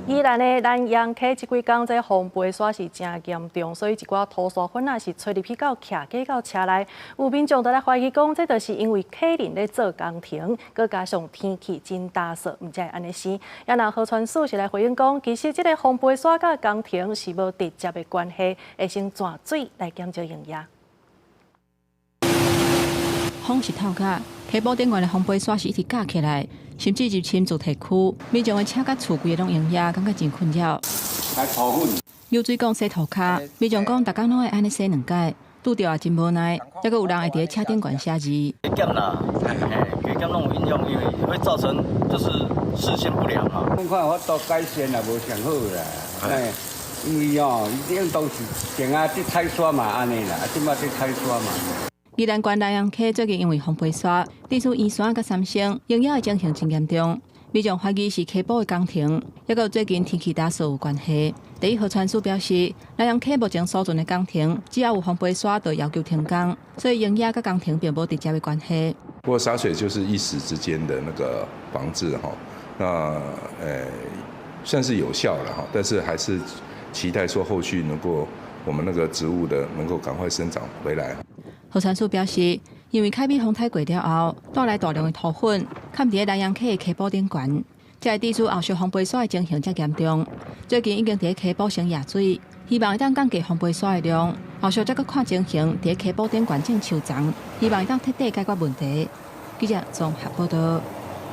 宜蘭的南陽溪這幾工這風飛沙是誠嚴重，所以一寡土沙粉仔是吹入去到徛架到車內。有民眾就來懷疑講，這就是因為溪鄰咧做工程，閣加上天氣真焦燥，毋才會按呢生。也若河川署是來回應講，其實這个風飛沙佮工程是無直接的關係，會先轉水來減少影響。風是透甲，溪埔頂懸的風飛沙是一直夾起來，甚至入侵住宅區，民眾的車佮厝規个攏淹淹，感覺真困擾。流水講洗塗跤，民眾講逐工攏會按呢洗兩擺，拄著也真無奈，猶閣有人會佇咧車頂懸寫字。加減啦，嘿，加減攏有影響，因為會造成就是視線不良嘛。阮看有法度改善也無上好啦，嘿，因為哦，應當是前仔佇採沙嘛按呢啦，啊，這擺佇採沙嘛。宜蘭縣南陽溪最近因為風飛沙，致使圓山佮三星淹淹的情形真嚴重。民眾懷疑是溪埔的工程，猶閣最近天氣焦燥有關係。第一河川署表示，南陽溪目前所存的工程，只要有風飛沙，就要求停工，所以淹淹佮工程並無直接的關係。不過灑水就是一時之間的那個防治哈，那算是有效了哈，但是還是期待說後續能夠我們那個植物的能夠趕快生長回來。河川署表示，因為凱美風颱過了後，帶來大量的土粉，崁佇咧南陽溪的溪埔頂懸，才會致使後續風飛沙的情形遮嚴重。最近已經佇咧溪埔先壓水，希望會當降低風飛沙的量。後續再閣看情形，佇咧溪埔頂懸種樹叢，希望會當徹底解決問題。記者綜合報道。